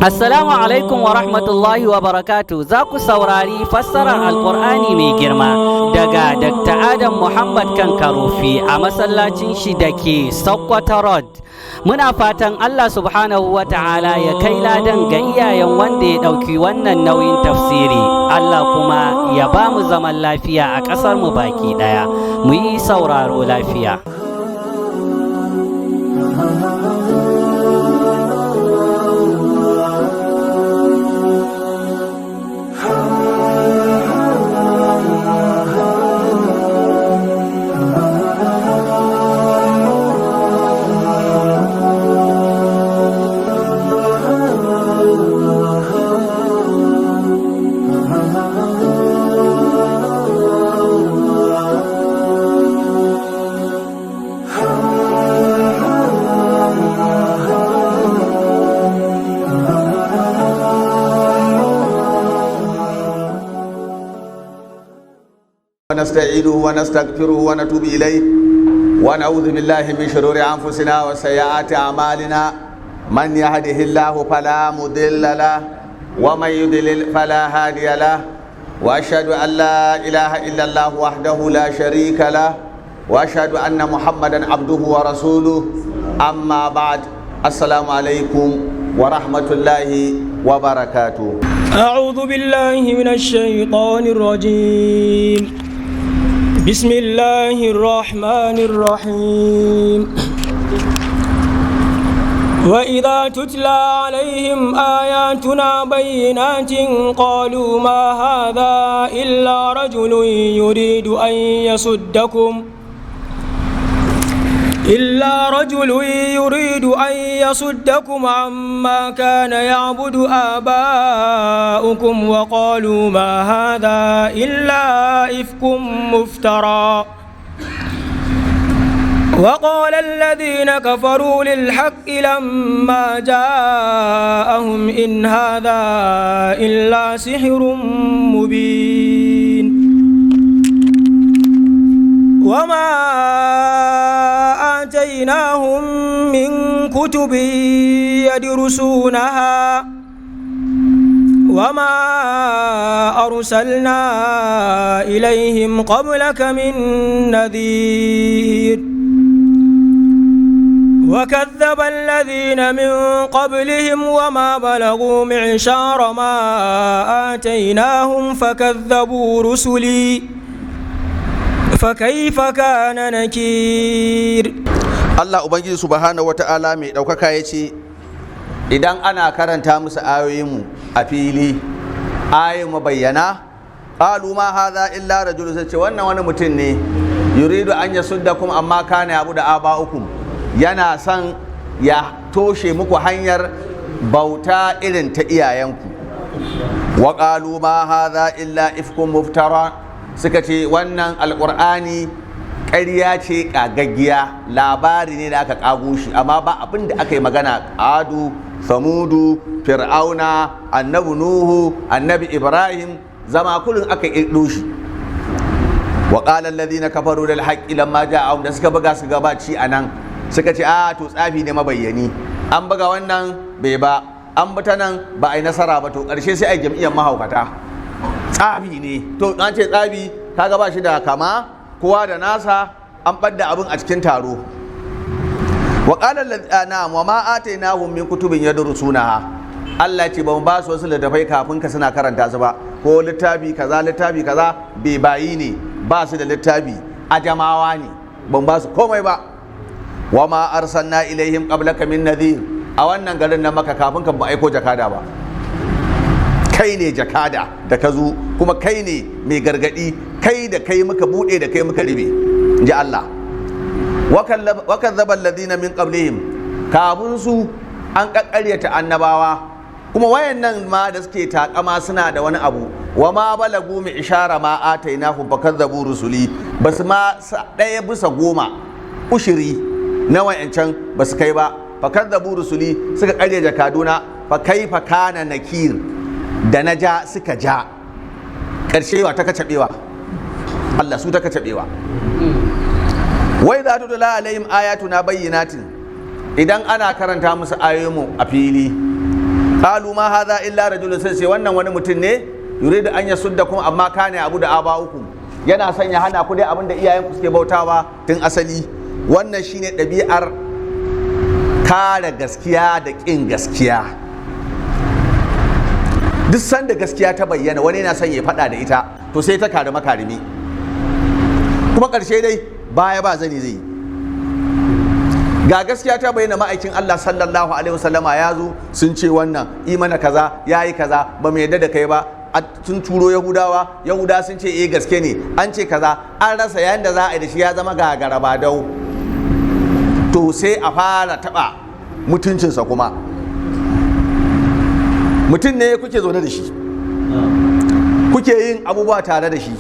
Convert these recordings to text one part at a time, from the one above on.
Assalamu alaikum wa rahmatullahi wa barakatu za ku saurari fassarar Alkur'ani mai girma daga Dr. Adam Muhammad Kankarofi a masallacin shi da ke Sokoto Road. Muna fatan Allah subhanahu wa ta'ala ya kai ladan ga iyayen wanda ya ɗauki wannan nauyin tafsiri. Allah kuma ya ba mu zaman lafiya a ƙasar mu baki ɗaya. Mu yi sauraro lafiya. ونستعينه ونستغفره ونتوب إليه ونعوذ بالله من شرور أنفسنا وسيئات أعمالنا من يهده الله فلا مضل له ومن يضلل فلا هادي له وأشهد أن لا إله إلا الله وحده لا شريك له وأشهد أن محمدا عبده ورسوله أما بعد السلام عليكم ورحمة الله وبركاته. أعوذ بالله من الشيطان الرجيم. بسم الله الرحمن الرحيم. وإذا تتلى عليهم آياتنا بينات قالوا ما هذا إلا رجل يريد أن يصدكم عما كان يعبد آباؤكم وقالوا ما هذا إلا إفك مفترى. وقال الذين كفروا للحق لما جاءهم إن هذا إلا سحر مبين. وما آتيناهم من كتب يدرسونها وما أرسلنا إليهم قبلك من نذير. وكذب الذين من قبلهم وما بلغوا معشار ما آتيناهم فكذبوا رسلي فكيف كان نكير. Allah Ubangiji subhanahu wata'ala mai ɗaukaka ya ce idan ana karanta musu ayoyinmu a fili, ayoyin mabayyana, qalu ma hadha illa rajulun, sai ce wannan wani mutum ne, yuridu an yasuddakum amma kana yabu da aba'ukum, yana son ya toshe muku hanyar bauta irin ta iyayenku. Wa qalu ma hadha illa ifkun muftara, suka ce wannan alqur'ani ƙarya ce ƙagaggiya, labari ne da aka ƙago shi, amma ba abin da aka yi magana Adu, Samudu, Fir'auna, Annabi Nuhu, Annabi Ibrahim, zama kullum aka ƙirƙiro shi. Wa qala alladhina kafaru lil haqqi lamma ja'ahum, da suka buga su gabaci anan suka ce a to tsafi ne mabayyani, an buga wannan bai ba, an bi ta nan ba a yi nasara ba, to ƙarshe sai a yi jam'iyyar mahaukata, tsafi ne. To an ce tsafi, kaga ba shi da kama, kowa da nasa, an ɓadda abin a cikin taro. Wa qala na'am wa ma atainahum min kutubin yadrusunaha, Allah ce ba mu ba su wasu littafai kafin ka suna karanta su ba, ko littafi kaza, littafi kaza, bai bayi ne, ba su da littafi, ajamawa ne, ban ba su komai ba. Wa ma arsalna ilaihim qablaka min nadhir, a wannan garin na maka kafin ka ba aiko jakada ba, kai ne jakada da ka zo, kuma kai ne mai gargadi, kai da kai muka bude, da kai muka ribe, ji Allah. Wa kazzaba alladhina min qablihim, kafin su an kakkaryata annabawa, kuma wayannan ma da suke takama suna da wani abu, wa ma balagu mi ishara ma atainahu fakazzabu rusuli, basu ma 1 bisa 10 ushiri na wayancan basu kai ba, fakazzabu rusuli, suka karya jakaduna, fa kaifa kana nakir, da na ja suka ja, ƙarshe wa ta kacaɓewa Allah, su ta kacaɓewa. Wai za ta tula alaihim ayatuna bayyinatin, idan ana karanta musu ayoyinmu a fili, Qalu ma hadha illa rajulun, sai ce wannan wani mutum ne, yuridu an yasuddakum amma kana abu da aba'ukum, yana son ya hana ku dai abin da iyayenku suke bautawa tun asali. Wannan shine ɗabi'ar kare gaskiya da ƙin gaskiya. Duk sanda gaskiya ta bayyana, wani yana son ya faɗa da ita, to sai ta kare makarimi, kuma ƙarshe dai baya ba zani zai yi. Ga gaskiya ta bayyana, ma'aikin Allah sallallahu alaihi wasallama ya zo, sun ce wannan imana kaza yayi kaza, ba mu yadda da kai ba. Sun turo Yahudawa, Yahuda sun ce eh gaske ne, an ce kaza, an rasa yayin da za a yi da shi, ya zama gagara ba dau. To sai a fara taba mutuncinsa. Kuma mutum ne kuke zaune da shi, kuke yin abubuwa tare da shi,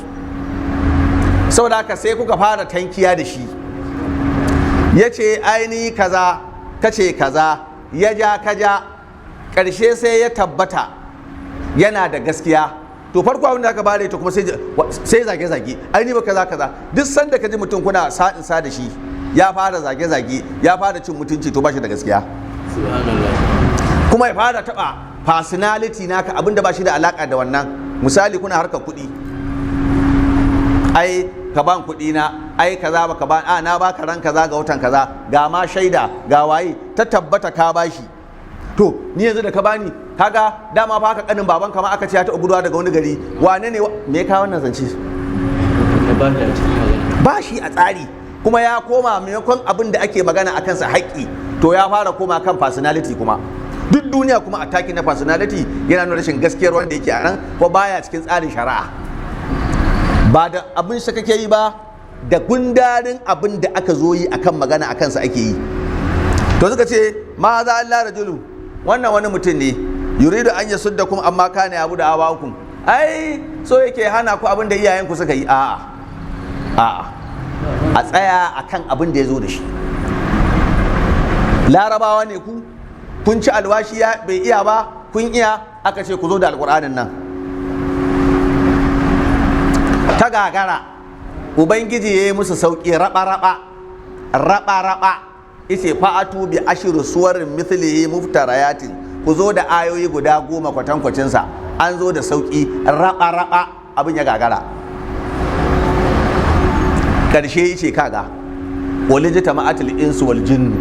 saboda haka sai kuka fara tankiya da shi, ya ce aini kaza, kace kaza, ya ja ka ja, ƙarshe sai ya tabbata yana da gaskiya. To farko abin da aka bare to kuma sai zage-zage, aini ba kaza kaza. Duk sanda ka ji mutum kuna sa'in sa da shi ya fara zage-zage, ya fara cin mutunci, to ba shi da gaskiya. Kuma ya fara taba personality naka, abin da ba shi da alaka da wannan. Misali, kuna harkar kuɗi, ai ka ban kuɗi na, ai kaza, baka ban, a na baka ran kaza ga watan kaza, ga ma shaida, ga waye, ta tabbata ka bashi. To ni yanzu da ka bani, kaga dama fa haka kanin baban ma aka ce ya taɓa guduwa daga wani gari, wane ne me ka wannan zance? Ba shi a tsari. Kuma ya koma, maimakon abin da ake magana a kansa haƙƙi, to ya fara koma kan personality. Kuma duk duniya kuma attacking na personality yana nuna rashin gaskiyar wanda yake a nan, ko baya cikin tsarin shari'a. Ba da abin sa kake yi ba, da gundarin abin da aka zo yi akan magana akan sa ake yi. To suka ce ma za Allah rajulu, wannan wani mutum ne, yuridu an yasuddakum amma kana yabu da abakum, ai so yake hana ku abin da iyayenku suka yi. A'a a'a, a tsaya akan abin da ya zo da shi. Larabawa ne ku, kun ci alwashi, ya bai iya ba, kun iya, aka ce ku zo da Alƙur'anin nan, ta gagara. Ubangiji ya yi musu sauƙi, raba-raba raba-raba, ice fa'atu bi ashri suwarin mithlihi muftarayatin, ku zo da ayoyi guda 10 kwatankwacinsa. An zo da sauƙi, raba-raba, abin ya gagara. Ƙarshe yace kaga wal jitama'atil insu wal jinnu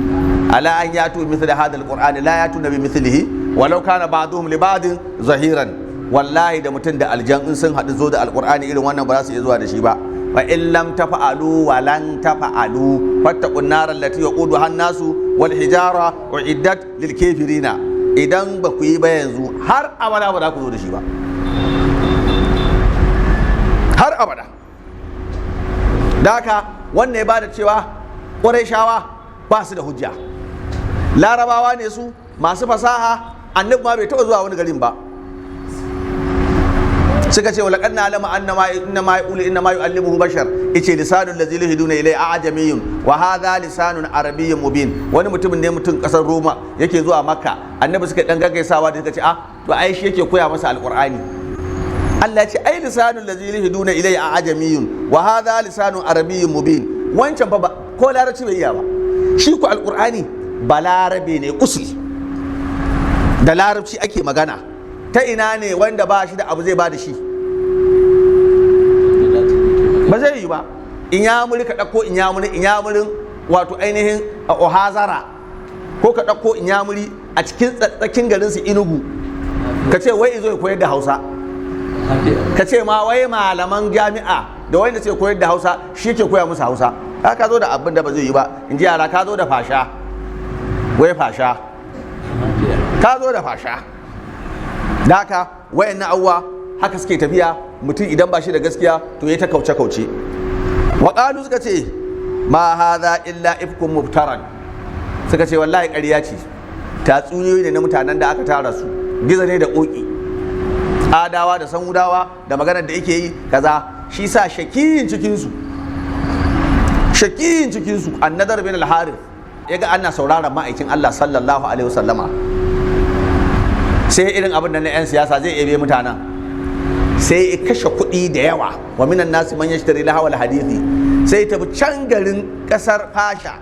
ala an yatu mithli hadha alqur'ani la yatuna bi mithlihi walau kana ba'duhum li ba'din zahiran. Wallahi da mutum da aljan in sun haɗu zo da Alqur'ani irin wannan, ba za su iya zuwa da shi ba. Fa in lam tafa'alu wa lan tafa'alu fattaqun nar allati waquduha an-nasu wal hijara uiddat lil kafirina. Idan ba ku yi ba yanzu, har abada ba za ku zo da shi ba, har abada. Da haka wannan ya bada cewa Ƙurayshawa ba su da hujja. Larabawa ne su masu fasaha, Annabi ma bai taɓa zuwa wani garin ba. Suka ce walaqad na'lamu annama inna ma yaqulu inna ma yu'allimuhu bashar, ice lisanul ladzi yuhiduna ilai a'jamiyyun wa hadha lisanun arabiyyun mubin. Wani mutumin ne, mutum kasar Roma, yake zuwa Makka, Annabi suka dan gaggaisawa da suka ce ah, to ai shi yake koya masa Alqur'ani. Allah ya ce ai lisanul ladzi yuhiduna ilai a'jamiyyun wa hadha lisanun arabiyyun mubin. Wancan fa ko Larabci bai iya ba, shi ku Alqur'ani Balarabe ne usul, da Larabci ake magana. Ta ina ne wanda ba shi da abu zai ba da shi? Ba zai yi ba. Inyamuri, ka ɗauko Inyamuri, Inyamurin wato ainihin a Ohazara, ko ka ɗauko Inyamuri a cikin tsatsakin garin su Inugu, ka ce wai izo ya koyar da Hausa, ka ce ma wai malaman jami'a da wanda ce koyar da Hausa shi ke koya musu Hausa, ka zo da abin da ba zai yi ba. In ji yara, ka zo da fasha, wai fasha, ka zo da fasha. Da haka wayannan awwa haka suke tafiya. Mutum idan ba shi da gaskiya, to ya ta kauce kauce. Wa suka ce ma hadha illa ifkun muftaran, suka ce wallahi ƙarya ce, tatsuniyoyi ne na mutanen da aka tara su, Giza ne da Ƙoƙi, Adawa da Samudawa, da maganar da yake yi kaza. Shi sa shakiyin cikinsu, shakiyin cikinsu, Annadar bin al-Harith, ya ga ana sauraron ma'aikin Allah sallallahu alaihi wasallama, sai irin abin da na 'yan siyasa zai ebe mutanen, sai ya kashe kuɗi da yawa. Wa minan nasi man yashtari lahawal hadithi. Sai ya tafi can garin kasar Fasha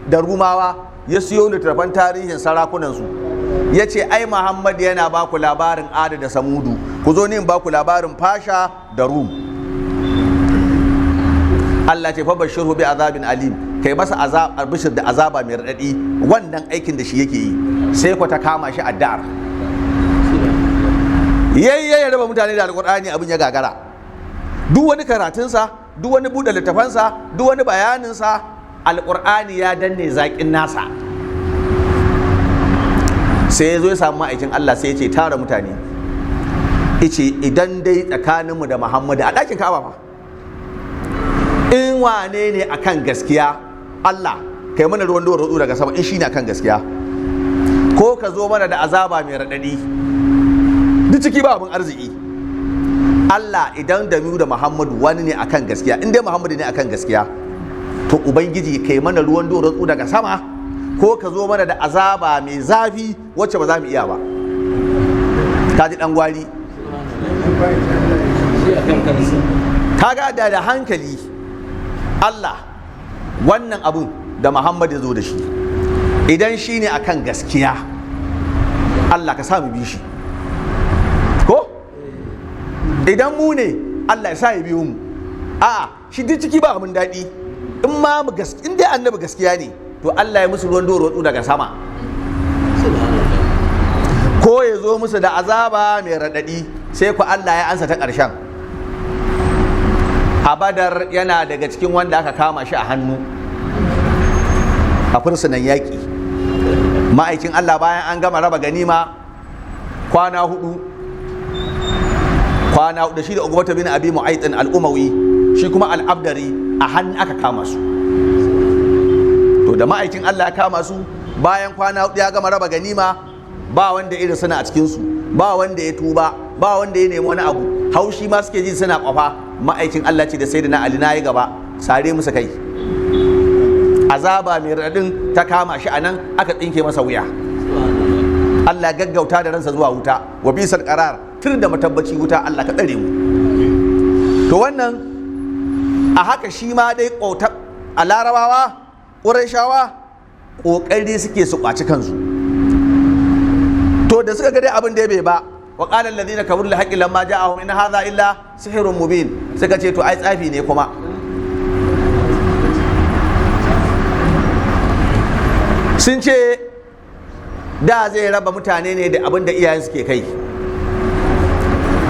da Rumawa, ya siyo littattafan tarihin sarakunansu. Ya ce ai Muhammad yana ba ku labarin Ada da Samudu, ku zo ni in ba ku labarin Fasha da Rum. Allah ce, "Fa bashirhu bi azabin alim." Kai masa azab, albishir da azaba mai raɗaɗi, wannan aikin da shi yake yi. Sai ku ta kama shi addu'ar yayye ya raba mutane da Alƙur'ani, abin ya gagara. Duk wani karatunsa, duk wani buɗe littafansa, duk wani bayaninsa, Alƙur'ani ya danne zaƙin nasa. Sai ya zo ya samu ma'aikin Allah, sai ya ce, tara mutane, ice idan dai tsakaninmu da Muhammadu a ɗakin Ka'aba fa, in wane ne akan gaskiya, Allah kai mana ruwan duwatsu daga sama in shi ne akan gaskiya, ko ka zo mana da azaba mai raɗaɗi. Duk ciki ba abin arziki. Allah, idan da mu da Muhammadu wani ne akan gaskiya, in dai Muhammadu ne akan gaskiya, to Ubangiji kai mana ruwan duwatsu daga sama, ko ka zo mana da azaba mai zafi wacce ba za mu iya ba. Ka ji dan gwari. Kaga da hankali, Allah, wannan abun da Muhammad ya zo da shi, idan shi ne akan gaskiya, Allah ka sa mu bi shi, ko idan mu ne, Allah ya sa ya biyo mu. A'a, shi duk ciki ba abin daɗi. In ma mu in dai annabi gaskiya ne, to Allah ya musu ruwan duwatsu daga sama, ko ya zo musu da azaba mai raɗaɗi. Sai ku Allah ya ansa ta ƙarshen. A Badar yana daga cikin wanda aka kama shi a hannu a fursunan yaƙi. Ma'aikin Allah, bayan an gama raba ganima kwana 4, kwana 4, shi da Uqbata bin Abi Mu'aytin al-Umawi, shi kuma al-Abdari, a hannu aka kama su. To da ma'aikin Allah ya kama su bayan kwana 4 ya gama raba ganima, ba wanda irin suna a cikin su, ba wanda ya tuba, ba wanda ya nemi wani abu, haushi ma suke ji suna kwafa. Ma'aikin Allah ce da Sayyidina Ali, "Na yi gaba, sare musu kai." Azaba mai raɗin ta kama shi a nan, aka tsinke masa wuya. Allah gaggauta da ransa zuwa wuta. Wa bisal qarar, tur da matabbaci wuta, Allah ka tsare mu. To wannan a haka shi ma dai ƙautar a Larabawa, Ƙurayshawa ƙoƙari suke su ƙwaci kansu. To da suka ga dai abin da ya bai ba, wa qala alladhina kafaru li haqqi lamma ja'ahum in hadha illa sihrun mubin, suka ce to ai tsafi ne. Kuma sun ce da zai raba mutane ne da abin da iyayen suke kai.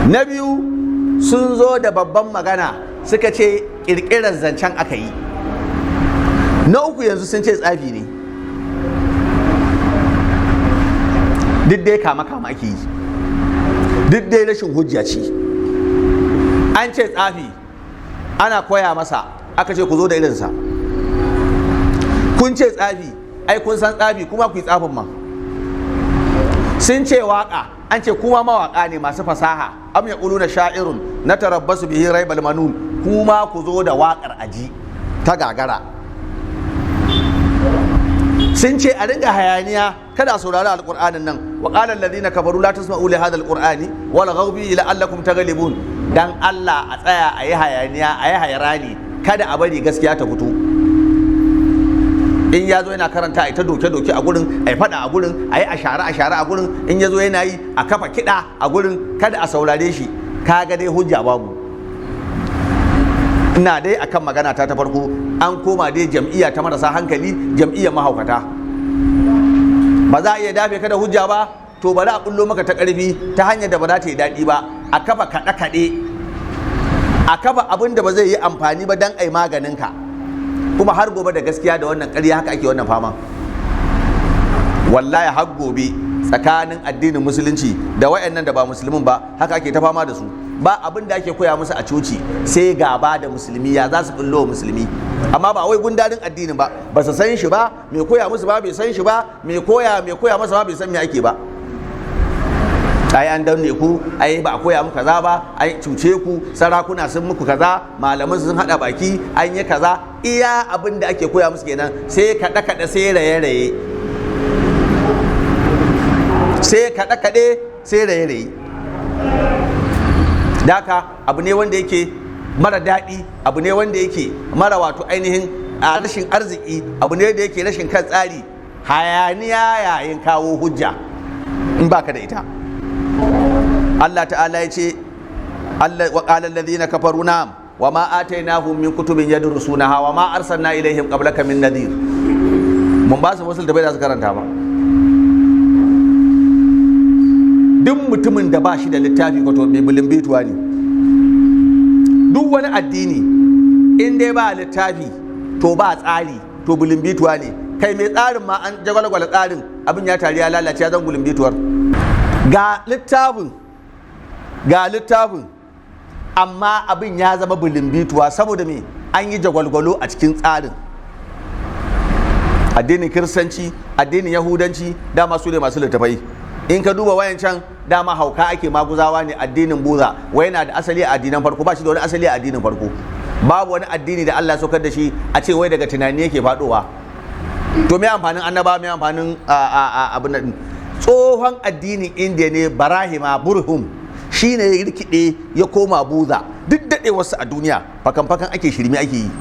Na biyu, sun zo da babban magana, suka ce ƙirƙirar zancen aka yi. Na uku, yanzu sun ce tsafi ne. Duk dai kama kama ake yi, duk dai rashin hujja ce. An ce tsafi ana koya masa, aka ce ku zo da irinsa. Kun ce tsafi, ai kun san tsafi, kuma ku yi tsafin ma. Sun ce waka, an ce kuma mawaka ne masu fasaha, am yaquluna sha'irun natarabbasu bihi raibal manun, kuma ku zo da wakar aji, ta gagara. Sun ce a ringa hayaniya kada a saurari Alqur'anin nan, wa qala alladhina kafaru la tasma'u li hadha alqur'ani wa laghaw bihi la'allakum taghlibun. Dan Allah a tsaya a yi hayaniya, a yi hayrani, kada a bari gaskiya ta fito. In ya zo yana karanta, a ta doke-doke a gurin, a yi fada a gurin, a yi ashare-ashare a gurin. In ya zo yana yi, a kafa kiɗa a gurin, kada a saurare shi. Kaga dai hujja babu. Ina dai akan magana ta ta farko, an koma dai jam'iyya ta marasa hankali, jam'iyyar mahaukata. Ba za a iya dafe ka da hujja ba, to bari a bullo maka ta ƙarfi, ta hanyar da ba za ta yi daɗi ba, a kafa kaɗe-kaɗe, a kafa abin da ba zai yi amfani ba don a yi maganin ka. Kuma har gobe da gaskiya da wannan ƙarya haka ake wannan fama. Wallahi har gobe tsakanin addinin Musulunci da wayannan da ba Musulmin ba, haka ake ta fama da su. Ba abin da ake koya musu a coci sai gaba da Musulmi, ya za su bullo wa Musulmi, amma ba wai gundarin addinin ba. Ba su san shi ba, mai koya musu ba bai san shi ba, mai koya masa ba bai san me ake ba. Ai an danne ku, ai ba a koya muku kaza ba, ai cuce ku, sarakuna sun muku kaza, malaman sun hada baki an yi kaza. Iya abin da ake koya musu kenan, sai kaɗe kaɗe, sai raye raye, sai kaɗe kaɗe, sai raye raye. Daka abu ne wanda yake mara daɗi, abu ne wanda yake mara wato ainihin a rashin arziki, abu ne da yake rashin kan tsari, hayaniya yayin kawo hujja. In baka da ita. Allah ta'ala ya ce, Allah wa qala alladhina kafaru, na'am, wa ma atainahum min kutubin yadrusunaha wa ma arsalna ilaihim qablaka min nadhir. Mun ba su wasu da bai da su karanta ba. Duk mutumin da ba shi da littafi ko, to mai bituwa ne. Duk wani addini in dai ba littafi, to ba tsari, to bituwa ne. Kai, mai tsarin ma an jagwalgwala tsarin, abin ya tari ya lalace, ya zan bituwar. Ga littafin, ga littafin, amma abin ya zama bituwa. Saboda me? An yi jagwalgwalo a cikin tsarin. Addinin Kiristanci, addinin Yahudanci, dama su ne masu littafai. In ka duba wayancan, dama hauka ake, maguzawa ne. Addinin Buza wai yana da asali a addinan farko, ba shi da wani asali a addinin farko. Babu wani addini da Allah ya saukar da shi a ce wai daga tunani yake fadowa. To me amfanin annaba? Me amfanin abin nan? Tsohon addinin Indiya ne, Barahima Burhum, shi ne ya rikide ya koma Buza. Duk daɗewarsu a duniya, fakan fakan ake, shirme ake yi.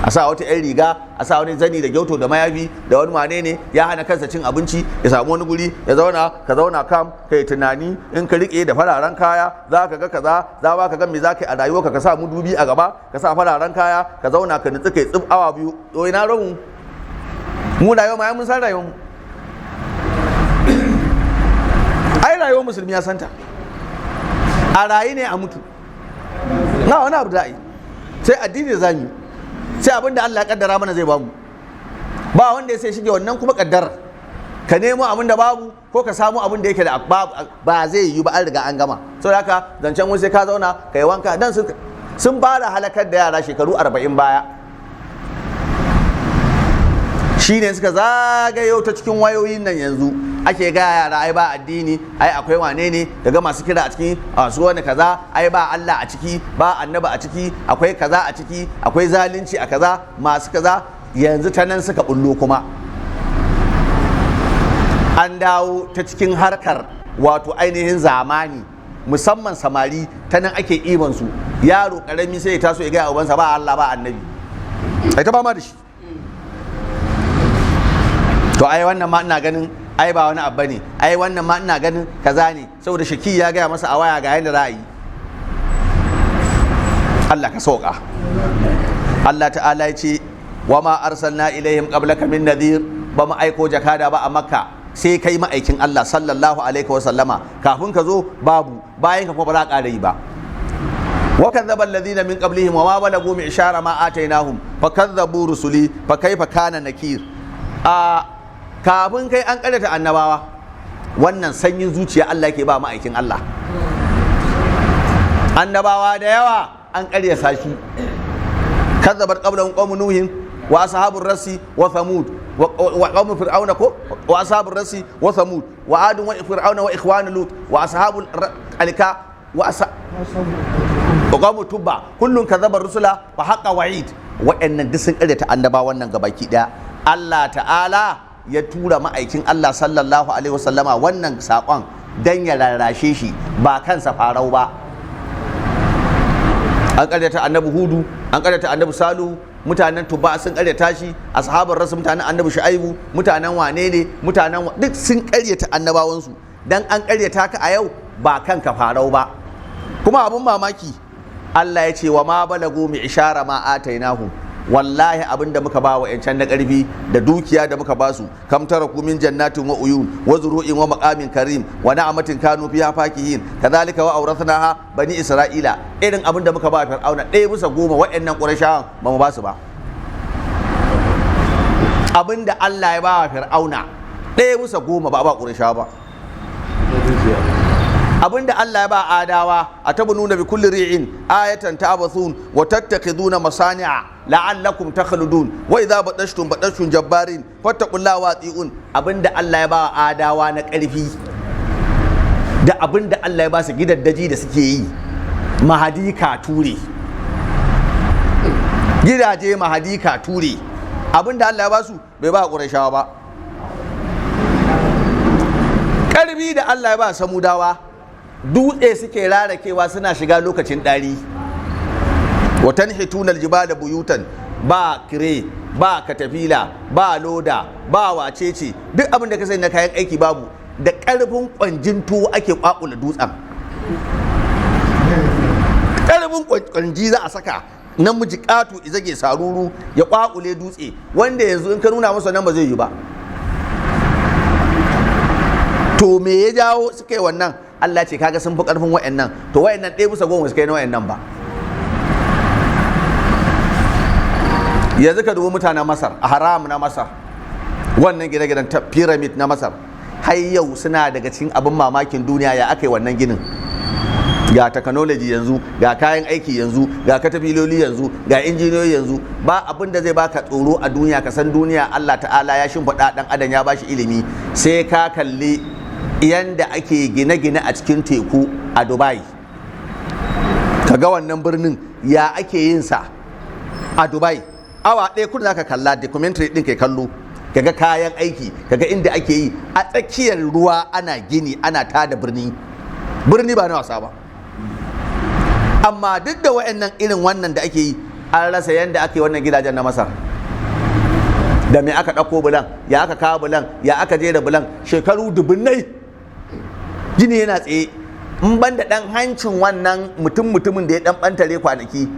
A sa wata 'yan riga, a sa wani zani da gyauto da mayafi da wani wane ne, ya hana kansa cin abinci, ya samu wani guri ya zauna. Ka zauna kam ka yi tunani, in ka rike da fararen kaya za ka ga kaza, za ba ka ga me za ka yi a rayuwarka. Ka sa mudubi a gaba, ka sa fararen kaya, ka zauna, ka nutsu, ka yi tsib awa 2. To ina ruwan mu rayuwa ma? Mun san rayuwar mu ai. Rayuwar musulmi ya santa, a rayu ne a mutu, na wani abu da yi sai addini da zamu yi, sai abin da Allah ya kaddara mana zai bamu. Ba wanda ya sai shige wannan kuma kaddara. Ka nemo abin da babu ko ka samu abin da yake da ba zai yi ba, an riga an gama. Saboda haka zancen wani sai ka zauna ka yi wanka dan sun fara halakar da yara shekaru 40 baya. Shine suka zagayo ta cikin wayoyin nan, yanzu ake ga yara ai ba addini, ai akwai wane ne daga masu kira a cikin su wani kaza, ai ba Allah a ciki, ba annabi a ciki, akwai kaza a ciki, akwai zalunci a kaza, masu kaza. Yanzu ta nan suka bullo kuma an dawo ta cikin harkar wato ainihin zamani, musamman samari, ta nan ake iban su. Yaro karami sai ya taso ya gaya ubansa ba Allah ba annabi, ai ta ba ma da shi. To ai wannan ma ina ganin ai ba wani abu ne, ai wannan ma ina ganin kaza ne, saboda shaki ya gaya masa a waya ga yadda za a yi. Allah ka sauka. Allah ta'ala ya ce, wa ma arsalna ilaihim qablaka min nadhir. Ba mu aiko jakada ba a Makka sai kai, ma'aikin Allah sallallahu alaihi wa sallama. Kafin ka zo babu, bayan ka kuma ba za a ƙara yi ba. وكذب الذين من قبلهم وما بلغوا معشار ما آتيناهم فكذبوا رسلي فكيف كان نكير. A kafin kai an karyata annabawa. Wannan sanyin zuciya Allah ke ba ma'aikin Allah. Annabawa da yawa an karyata shi. كذبت قبلهم قوم نوح وأصحاب الرس وثمود وقوم فرعون ko وأصحاب الرس وثمود وعاد وفرعون وإخوان لوط وأصحاب الأيكة وقوم تبع كل كذب الرسل فحق وعيد. Wa'annan duk sun karyata annabawan nan gabaki daya. Allah ta'ala ya tura ma'aikin Allah sallallahu alaihi wasallama wannan sakon dan ya rarrashe shi, ba kansa farau ba. An karyata Annabi Hudu, an karyata Annabi Salihu, mutanen Tuba sun karyata shi, ashabar rasu, mutanen Annabi Shu'aibu, mutanen wane ne, mutanen duk sun karyata annabawansu. Dan an karyata ka a yau, ba kanka farau ba. Kuma abun mamaki, Allah ya ce, wa ma balagu mi'shara ma atainahum. Wallahi abin da muka ba wa yancan na karfi da dukiya da muka ba su, kam taraku min jannatin wa uyun wa zuru'in wa maqamin karim wa na'matin kanu fiha fakihin, kadhalika wa awrathnaha bani Isra'ila. Irin abin da muka ba Fir'auna, 1 bisa 10 wa'annan Qurayshawan ba mu ba su ba. Abin da Allah ya ba wa Fir'auna, 1 bisa 10 ba ba Qurayshawa ba. Abinda Allah ya ba Adawa, atabnuna bi kulli ri'in ayatan ta'bathun wa tattakhiduna masani'a la'allakum takhludun wa idha badashtum badashtum jabbarin fattaqullaha wa ati'un. Abinda Allah ya ba Adawa na ƙarfi da abinda Allah ya ba su gidaddaji da suke yi, mahadi ka ture gidaje, mahadi ka ture, abinda Allah ya ba su bai ba Qurayshawa ba. Ƙarfi da Allah ya ba Samudawa, dutse suke rarakewa suna shiga lokacin ɗari, wa tanhitunal jibala buyutan, ba kire, ba katafila, ba loda, ba wacece, duk abin da ka sani na kayan aiki babu. Da ƙarfin ƙwanjin tuwo ake ƙwaƙula dutsen. Ƙarfin ƙwanji za a saka namiji ƙato izage saruru ya ƙwaƙule dutse, wanda yanzu in ka nuna masa nan ba zai yi ba. To me ya jawo suka yi wannan? Allah ce kaga sun fi ƙarfin wa'annan. To wa'annan 1 bisa 10 suka yi na wa'annan ba. Yanzu ka dubi mutanen Masar, a haram na Masar, wannan gine-ginen ta pyramid na Masar, har yau suna daga cikin abin mamakin duniya. Ya aka yi wannan ginin? Ga technology yanzu, ga kayan aiki yanzu, ga katafiloli yanzu, ga injiniyoyi yanzu. Ba abin da zai baka tsoro a duniya, ka san duniya Allah ta'ala ya shimfiɗa ɗan adam, ya bashi ilimi, sai ka kalli yanda ake gine-gine a cikin teku a Dubai. Ka ga wannan birnin ya ake yin sa a Dubai. Awa ɗaya kun zaka kalla documentary ɗin, kai kallo, kaga kayan aiki, kaga inda ake yi a tsakiyar ruwa, ana gini, ana tada birni. Birni ba na wasa ba. Amma duk da wa'annan irin wannan da ake yi, an rasa yadda ake wannan gidajen na Masar. Da me aka ɗauko bulan? Ya aka kawo bulan? Ya aka jera bulan? Shekaru dubunnai gini yana tsaye, in ban da ɗan hancin wannan mutum mutumin da ya ɗan ɓantare kwanaki.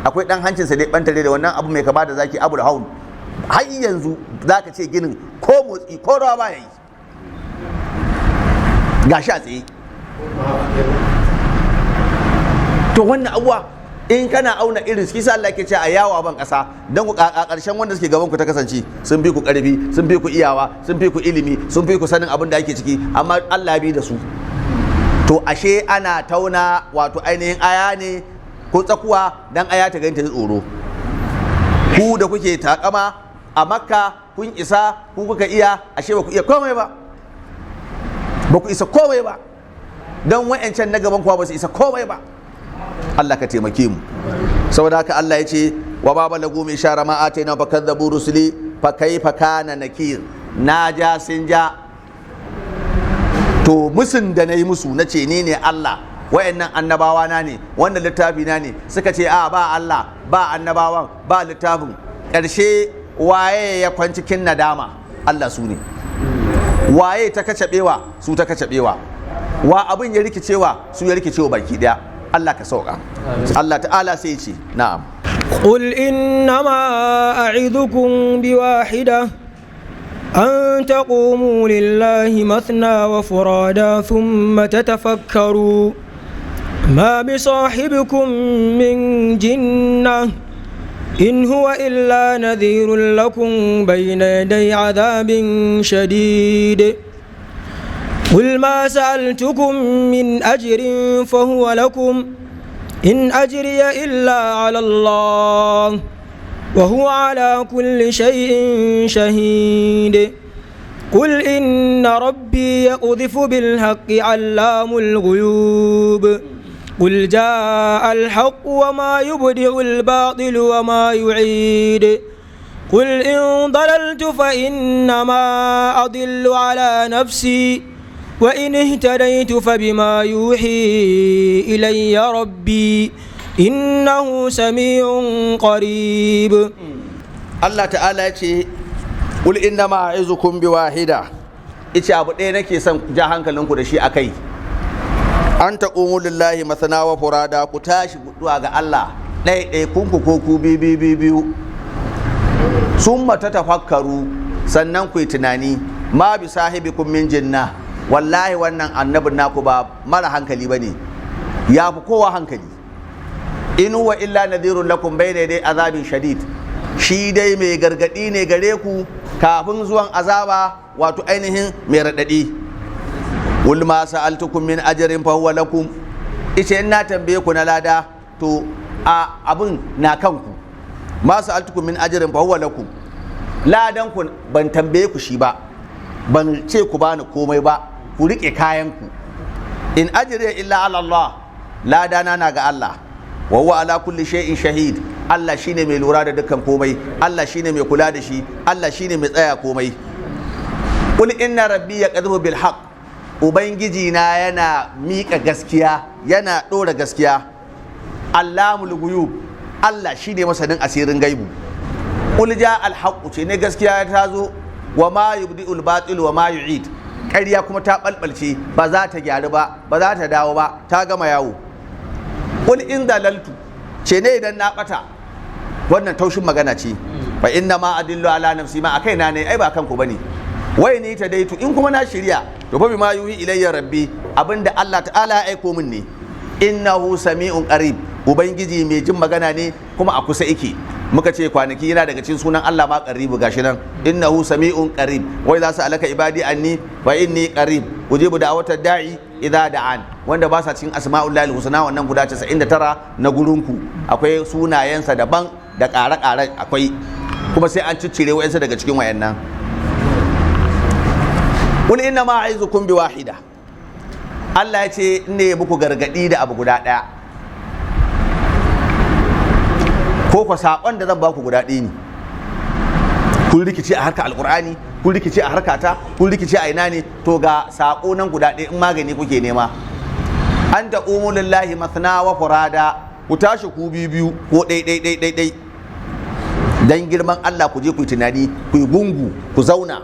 Akwai ɗan hancinsa da ya ɓantare da wannan abu mai kama da zaki, abu da haun. Har yanzu za ka ce ginin ko motsi ko rawa ba ya yi, gashi a tsaye. To wannan abuwa in kana auna irin su kisa, Allah ke ce a yawo a ban kasa don ku a ƙarshen wanda suke gaban ku ta kasance sun fi ku ƙarfi, sun fi ku iyawa, sun fi ku ilimi, sun fi ku sanin abin da ake ciki, amma Allah bi da su. To ashe ana tauna wato ainihin aya ne ko tsakuwa dan aya ta gani ta ji tsoro. Ku da kuke takama a Makka kun isa, ku kuka iya, ashe ba ku iya komai ba, ba ku isa komai ba, don wa'ancan na gaban kuwa ba su isa komai ba. Allah ka taimake mu. Saboda haka Allah ya ce wa ma balagu mi shara ma ataina fa kadzabu rusuli fa kaifa kana nakir. Na ja sun ja. To musun da nayi musu, na ce ni ne Allah, wayannan annabawa na ne, wannan littafi na ne, suka ce a ba Allah ba annabawan ba littafin. Ƙarshe waye ya kwanci cikin nadama? Allah su ne. Waye ta kacabewa? Su ta kacabewa. Wa abin ya rikicewa? Su ya rikicewa baki daya. Allah ka sauka. Allah ta'ala sai ya ce na'am. قل إنما أعظكم بواحدة: أن تقوموا لله مثنى وفرادا ثم تتفكروا، ما بصاحبكم من جنة، إن هو إلا نذير لكم بين يدي عذاب شديد. قل ما سألتكم من أجر فهو لكم، إن أجري إلا على الله، وهو على كل شيء شهيد. قل إن ربي يقذف بالحق علام الغيوب. قل جاء الحق وما يبدئ الباطل وما يعيد. قل إن ضللت فإنما أضل على نفسي، وإن اهتديت فبما يوحي إلي ربي، إنه سميع قريب. Allah ta'ala ya ce qul inna ma a'izukum bi wahida. Ice abu ɗaya nake son ja hankalinku da shi akai: an taqumu lillahi masana wa furada. Ku tashi zuwa ga Allah ɗaya ɗaya kunku ko ku biyu biyu biyu biyu. Summa tatafakkaru, sannan ku yi tunani. Ma bi sahibikum min jinna. Wallahi wannan annabin naku ba mara hankali bane, ya fi kowa hankali. In huwa illa nadhirun lakum bayna yaday azabin shadid. Shi dai mai gargadi ne gare ku kafin zuwan azaba, wato ainihin mai raɗaɗi. Qul ma sa'altukum min ajrin fa huwa lakum. Ice in na tambaye ku na lada, to a abin na kanku. Ma sa'altukum min ajrin fa huwa lakum. Ladan ku ban tambaye ku shi ba, ban ce ku bani komai ba, ku rike kayan ku. In ajriya illa ala Allah, ladana na ga Allah. Wa huwa ala kulli shay'in shahid. Allah shine mai lura da dukkan komai, Allah shine mai kula da shi, Allah shine mai tsaya komai. Qul inna rabbi yaqdhu bil haqq. Ubangiji na yana miƙa gaskiya, yana ɗora gaskiya. Allamul guyub, Allah shine masanin asirin gaibu. Qul ja al haqq, ce ne gaskiya ta zo. Wa ma yubdi'ul batil wa ma yu'id. Ƙarya kuma ta ɓalɓalce, ba za ta gyaru ba, ba za ta dawo ba, ta gama yawo. Qul in dalaltu, ce ne idan na ɓata, wannan taushin magana ce, fa inna ma adillu ala nafsi, ma akai na ne, ai ba kanku bane. Wai ni ta daitu, in kuma na shirya, to fa bima yuhi ilayya rabbi, abinda Allah ta'ala ya aiko min ne. Innahu sami'un qarib, ubangiji mai jin magana ne kuma a kusa yake. Muka ce kwanaki yana daga cikin sunan Allah ma qaribu, gashi nan innahu sami'un qarib. Wai za su alaka ibadi anni fa inni qarib ujibu da'watad da'i idza da'an. Wanda ba sa cikin asma'ullahi husna wannan guda 99 na gurinku, akwai sunayensa daban da ƙare-ƙare, akwai kuma sai an ciccire wayansu daga cikin wayannan. Qul inna ma a'izukum bi wahida, Allah ya ce ne muku gargadi da abu guda ɗaya, ko ko saƙon da zan baku guda ɗaya ne. Kun rikice a harka alƙur'ani, kun rikice a harkata, kun rikice a ina ne, to ga saƙo nan guda ɗaya in magani kuke nema. An ta lillahi mathna wa furada, ku tashi ku biyu biyu ko ɗai ɗai ɗai ɗai ɗai, dan girman Allah ku je ku yi tunani, ku yi gungu, ku zauna,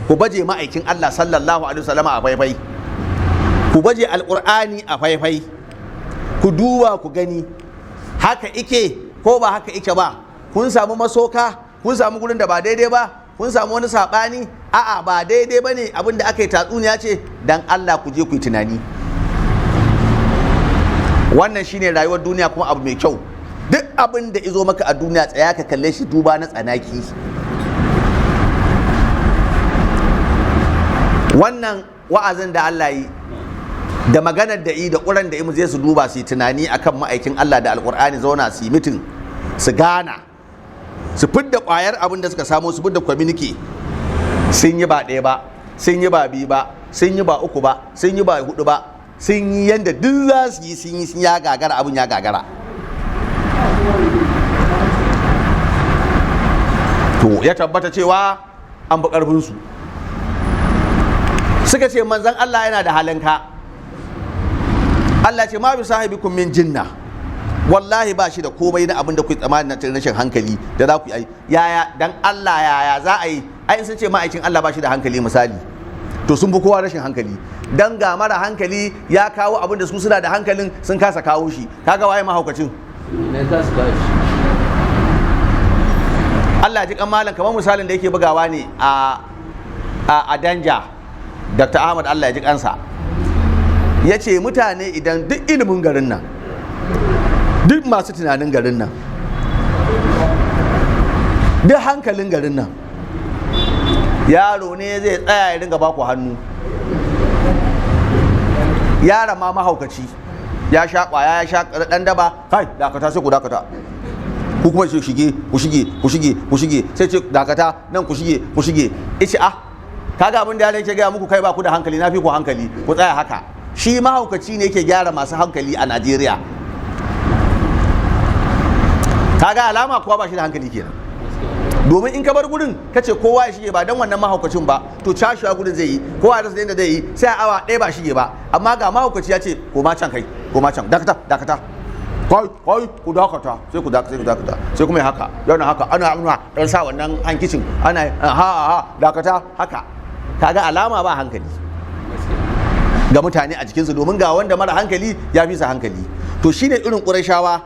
ku baje ma'aikin Allah sallallahu alaihi wasallama a faifai, ku baje alƙur'ani a faifai, ku duba ku gani haka ike ko ba haka ike ba. Kun samu masoka, kun samu gurin da ba daidai ba, kun samu wani saɓani, a'a ba daidai ba ne, abin da aka yi tatsuniya ce. Dan Allah ku je ku yi tunani. Wannan shine rayuwar duniya, kuma abu mai kyau, duk abin da izo maka a duniya tsaya ka kalle shi duba na tsanaki. Wannan wa'azin da Allah yi da maganar da yi da ƙuran da yi, zai su duba su yi tunani akan ma'aikin Allah da alƙur'ani, zauna su yi mitin, su gana, su fidda ƙwayar abin da suka samu, su fidda communique. Sun yi ba ɗaya ba, sun yi ba biyu ba, sun yi ba uku ba, sun yi ba hudu ba, sun yi yanda duk za su yi, sun yi, sun ya gagara, abin ya gagara. To ya tabbata cewa an bi ƙarfinsu. Suka ce manzan Allah yana da halinka. Allah ce ma bi sahibikum min jinna, wallahi ba shi da komai na abin da ku tsammanin na rashin hankali da za ku yi. Yaya dan Allah yaya za a yi? Ai sun ce ma'aikin Allah ba shi da hankali misali, to sun fi kowa rashin hankali, dan ga mara hankali ya kawo abin da su suna da hankalin sun kasa kawo shi. Kaga waye mahaukacin? Allah ji kan malam, kamar misalin da yake bugawa ne a danja, Dr. Ahmad Allah ya ji kansa, ya ce mutane idan duk ilimin garin nan, duk masu tunanin garin nan, duk hankalin garin nan, yaro ne zai tsaya ya ringa baku hannu. Yaron ma mahaukaci, ya sha kwaya, ya sha dan daba, kai dakata, sai ku dakata, ku kuma ce shige, ku shige, ku shige, ku shige, sai ce dakata nan, ku shige, ku shige. Ice ah, kaga abin da yaron yake gaya muku, kai ba ku da hankali, na fi ku hankali, ku tsaya haka. Shi mahaukaci ne yake gyara masu hankali a Najeriya. Kaga alama kuwa ba shi da hankali kenan, domin in ka bar gurin ka ce kowa ya shige ba dan wannan mahaukacin ba, to cashewa gurin zai yi, kowa ya rasa yadda zai yi, sai a awa ɗaya ba shige ba. Amma ga mahaukaci ya ce koma can, kai koma can, dakata, dakata, kai kai ku dakata, sai ku dakata, sai ku dakata, sai kuma ya haka yana haka, ana ana dan sa wannan hankicin, ana ha ha dakata haka. Kaga alama ba hankali ga mutane a jikinsu, domin ga wanda mara hankali ya fi su hankali. To shine irin ƙurashawa,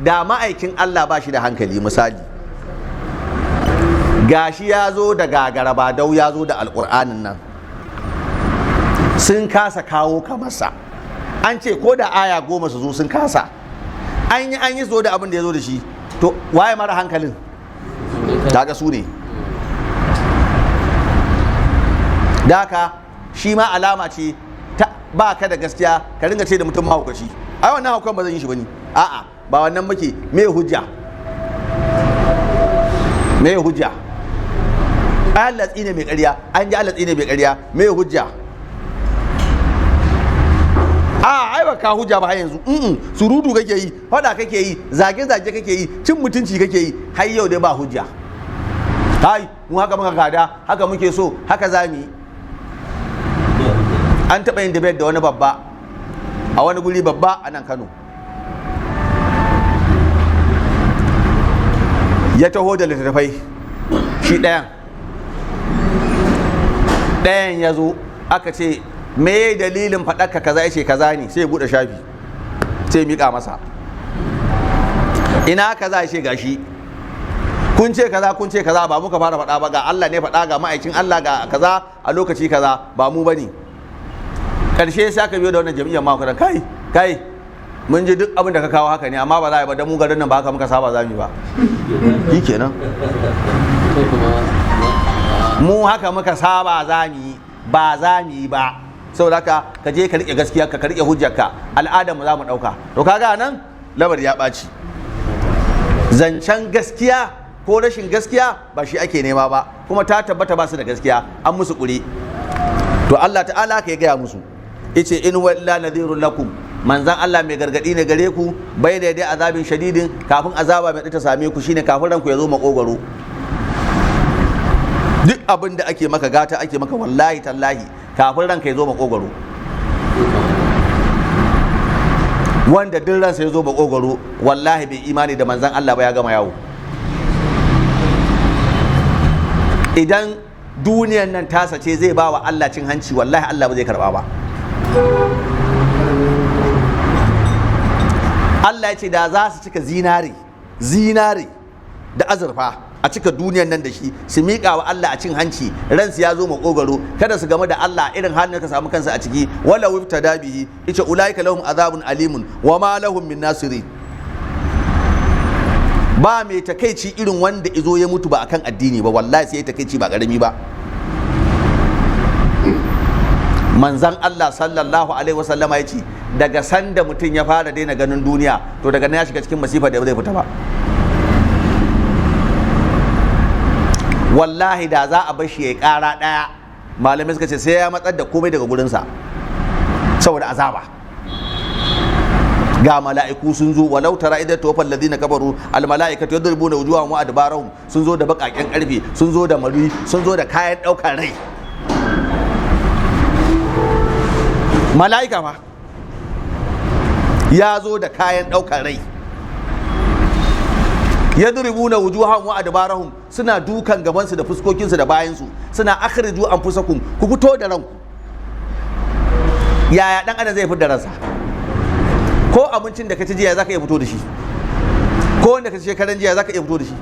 da ma'aikin Allah ba shi da hankali misali, gashi ya zo da gagarabadau, ya zo da alƙur'anin nan, sun kasa kawo kamarsa. An ce ko da aya 10 su zo, sun kasa. An yi zo da abin da ya zo da shi, to waye mara hankalin? Kaga su ne. Da haka shi ma alama ce ta ba ka da gaskiya ka ringa ce da mutum mahaukaci. Ai wannan haukan ba zan yi shi bane, a'a ba wannan muke. Me hujja? Me hujja? Allah tsine mai ƙarya, an ji Allah tsine mai ƙarya, me hujja? A ai ba ka hujja ba har yanzu. Surutu kake yi, fada kake yi, zage zage kake yi, cin mutunci kake yi, har yau dai ba hujja. Kai mu haka muka gada, haka muke so, haka za mu yi. An taɓa yin debate da wani babba a wani guri babba a nan Kano, ya taho da littattafai, shi ɗayan ɗayan ya zo Aka ce me dalilin faɗarka kaza? Ya ce kaza ne, sai ya buɗe shafi sai ya miƙa masa. Ina kaza? Ya ce gashi. Kun ce kaza, kun ce kaza, ba muka fara faɗa ba, ga Allah ne faɗa, ga ma'aikin Allah, ga kaza a lokaci kaza, ba mu bane. Karshe sai aka biyo da wannan jami'an ma kai kai, mun ji duk abin da ka kawo haka ne, amma ba za a yi ba, dan mu garin nan ba haka muka saba za mu yi ba. Shikenan, mu haka muka saba za mu yi, ba za mu yi ba. Saboda haka ka je ka rike gaskiya ka rike hujjarka, al'adar mu za mu dauka. To kaga nan lamar ya ɓaci. Zancen gaskiya ko rashin gaskiya ba shi ake nema ba, kuma ta tabbata ba su da gaskiya, an musu ƙuri. To Allah ta'ala ka gaya musu, ice in huwa illa nadhirun lakum, manzan Allah mai gargadi ne gare ku, bai da dai azabin shadidin, kafin azaba mai ta same ku, shine kafin ranku ya zo makogwaro. Duk abin da ake maka gata ake maka, wallahi tallahi kafin ranka ya zo makogwaro. Wanda duk ransa ya zo makogwaro, wallahi bai imani da manzan Allah ba, ya gama yawo. Idan duniyan nan tasa ce zai ba wa Allah cin hanci, wallahi Allah ba zai karba ba. Allah ya ce da za su cika zinare, zinare da azurfa, a cika duniyan nan da shi, su miƙa wa Allah a cin hanci, ransu ya zo makogaro, kada su game da Allah irin halin da ka samu kansa a ciki. Wala wifta dabihi ita ulaika lahum azabun alimun wa ma lahum min nasiri. Ba mai takaici irin wanda izo ya mutu ba akan addini ba, wallahi sai ya takaici ba karami ba. Manzan Allah sallallahu alaihi wasallama ya ce daga sanda mutum ya fara daina ganin duniya, to daga nan ya shiga cikin masifa da ba zai fita ba. Wallahi da za a bar shi ya kara daya, malamai suka ce sai ya matsar da komai daga gurinsa saboda azaba. Ga mala'iku sun zo, walau tara idan tawafal ladina kafaru al mala'ikatu yadribuna wujuhahum wa adbarahum, sun zo da bakaken karfe, sun zo da mari, sun zo da kayan daukar rai. Mala'ika fa ya zo da kayan daukar rai. Yadribuna wujuhahum wa adbarahum, suna dukan gabansu da fuskokinsu da bayansu, suna akhriju anfusakum, ku fito da ranku. Yaya dan adam zai fitar da ransa? Ko abincin da ka ci jiya zaka iya fito da shi? Ko wanda ka ci shekaran jiya zaka iya fito da shi?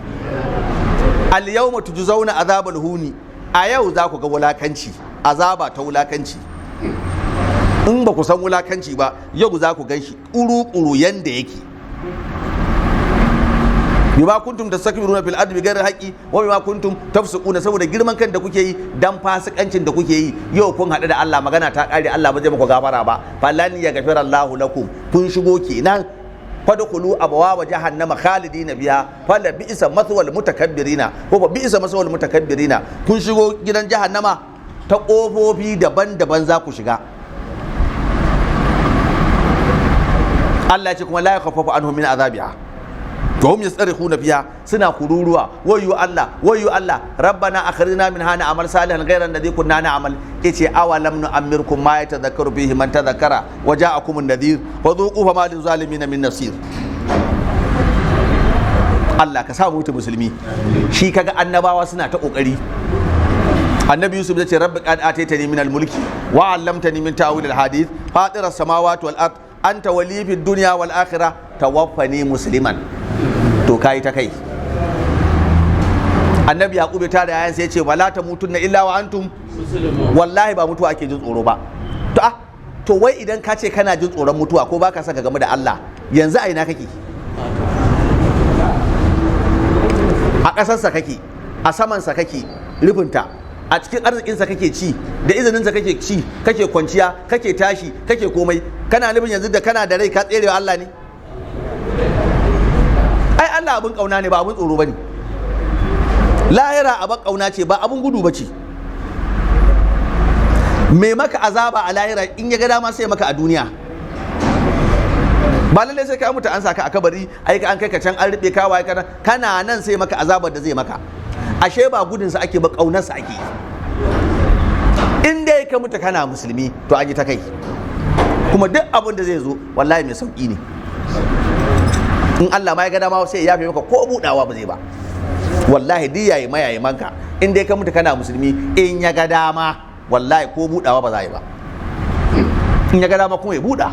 Al yawma tujzauna azabal huni, a yau za ku ga wulakanci, azaba ta wulakanci. In ba ku san wulakanci ba, yau za ku gan shi kuru-kuru yanda yake. Bima kuntum tastakbiruna fil ardi bighairi haqqi wa bima kuntum tafsuquna, saboda girman kan da kuke yi dan fasikancin da kuke yi, yau kun haɗu da Allah, magana ta ƙare, Allah ba zai muku gafara ba. Falan yaghfira Allahu lakum, kun shigo kenan. Fadkhulu abwaaba jahannama khalidina biha fala bi'sa mathwal mutakabbirina, ko ba bi'sa mathwal mutakabbirina. Kun shigo gidan jahannama ta ƙofofi daban-daban za ku shiga. Allah ya ce kuma la yakhaffafu anhum min azabiha to hum yastarihuna fiha, suna kururuwa, wayyo Allah, wayyo Allah, rabbana akhrijna minha na'mal salihan ghayra alladhi kunna na'mal. Yace awalam nu'ammirkum ma yatadhakkaru fihi man tadhakkara wa ja'akum an-nadhir wa dhuqu fama lil-zalimin min nasir. Allah ka sa mu mutu musulmi. Shi kaga annabawa suna ta kokari. Annabi Yusuf ya ce rabbi qad ataitani min al-mulki wa 'allamtani min ta'wil al-hadith fatir as-samawati wal ard anta wali fid dunya wal akhirah tawaffani musliman. To kai ta kai. Annabi Yaqub ya tara yayan sai ya ce wala tamutunna illa wa antum, wallahi ba mutuwa ake jin tsoro ba. To ah, to wai idan ka ce kana jin tsoron mutuwa ko baka son ka gamu da Allah, yanzu a ina kake? A ƙasarsa kake, a samansa kake, rufinta, a cikin arzikinsa kake ci, da izininsa kake ci, kake kwanciya, kake tashi, kake komai. Kana nufin yanzu da kana da rai ka tserewa Allah ne? Ai Allah abin kauna ne, ba abin tsoro bane. Lahira abin kauna ce, ba abin gudu bace. Mai maka azaba a lahira in ya ga dama sai maka a duniya. Ba lallai sai ka mutu an saka a kabari, ai an kai ka can an rube ka, waye kana kana nan sai maka azabar da zai maka. Ashe ba gudunsa ake ba, kaunarsa ake. In dai ka mutu kana musulmi, to an yi ta kai. Kuma duk abin da zai zo wallahi mai sauki ne. In Allah ma ya ga dama sai ya yafe maka, ko budawa ba zai ba. Wallahi duk yayi mayayi manka, in dai ka mutu kana musulmi, in ya ga dama Wallahi ko budawa ba za yi ba. In ya ga dama kuma ya buda.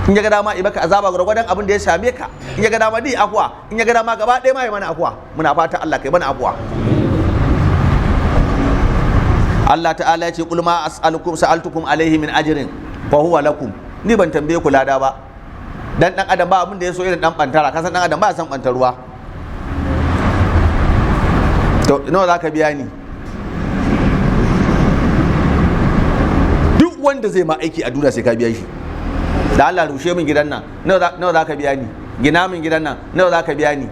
In ya ga dama ya maka azaba gwargwadon abin da ya same ka. In ya ga dama dai afuwa. In ya ga dama gaba ɗaya ma ya mana afuwa. Muna fata Allah kai mana afuwa. Allah ta'ala ya ce qul ma as'alukum sa'altukum alaihi min ajrin fa huwa lakum. Ni ban tambaye ku lada ba. Dan dan adam ba abin da ya so irin dan bantara. Ka san dan adam ba san bantarwa. To nawa zaka biya ni? Duk wanda zai ma aiki a duniya sai ka biya shi. Da Allah rushe min gidan nan, nawa za ka biya ni? Gina min gidan nan, nawa za ka biya ni?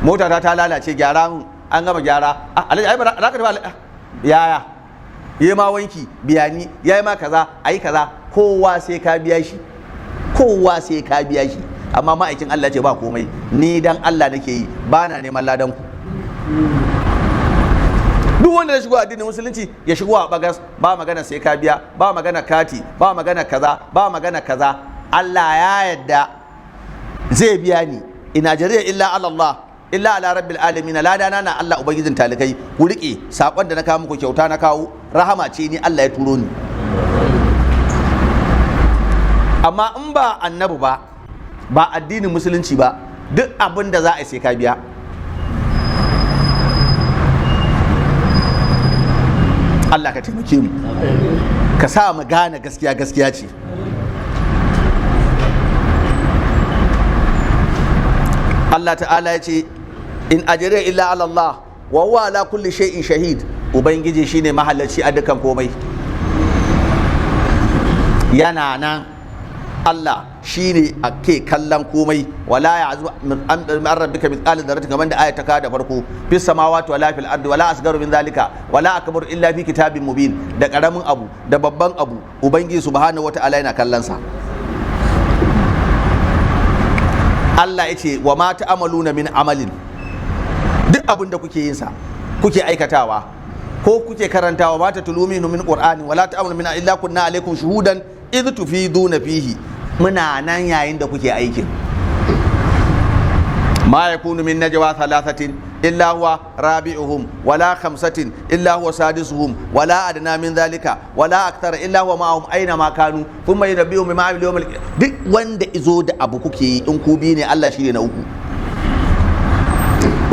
Mota ta lalace, gyara min. An gama gyara. Ah, alhaji, ai ba za ka tafi yaya yi ma wanki biya ni, yayi ma kaza, ayi kaza. Kowa sai ka biya shi, kowa sai ka biya shi. Amma ma'aikin Allah ce ba komai, ni dan Allah nake yi, ba na neman ladan ku. Duk wanda ya shigo addinin musulunci ya shigo a bagas, ba magana sai ka biya, ba magana kati, ba magana kaza, ba magana kaza. Allah ya yadda zai biya ni. Ina jariya illa ala Allah, illa ala rabbil alamin. Ladana na Allah ubangijin talikai. Ku rike sakon da na kawo muku, kyauta na kawo, rahama ce, ni Allah ya turo ni. Amma in ba annabi ba, ba addinin musulunci ba, duk abin da za a yi sai ka biya. Allah ka taimake mu, ka sa mu gane gaskiya gaskiya ce. Allah ta'ala ya ce in ajriya illa ala Allah wa huwa ala kulli shay'in shahid. Ubangiji shine mahalarci a dukkan komai, yana nan. Allah shine a ke kallon komai. Wala ya'zu an rabbika mithqala dharratin, kamar da ayat ta kawo da farko, fis samawati wala fil ardi wala asgaru min zalika wala akbaru illa fi kitabin mubin. Da karamin abu da babban abu, ubangiji subhanahu wata'ala yana kallon sa. Allah ya ce wa ma ta'amaluna min amalin, duk abin da kuke yin sa, kuke aikatawa ko kuke karantawa, ma tatlu min qur'ani wala ta'amalu min illa kunna alaikum shuhudan idh tufiduna fihi, muna nan yayin da kuke aikin. Ma yakunu min najwa thalathatin illa huwa rabi'uhum wala khamsatin illa huwa sadisuhum wala adna min dhalika wala akthara illa huwa ma'ahum aina ma kanu thumma yunabbi'uhum bima amilu yawmal. Duk wanda izo da abu kuke yi, in ku biyu ne Allah shine na uku,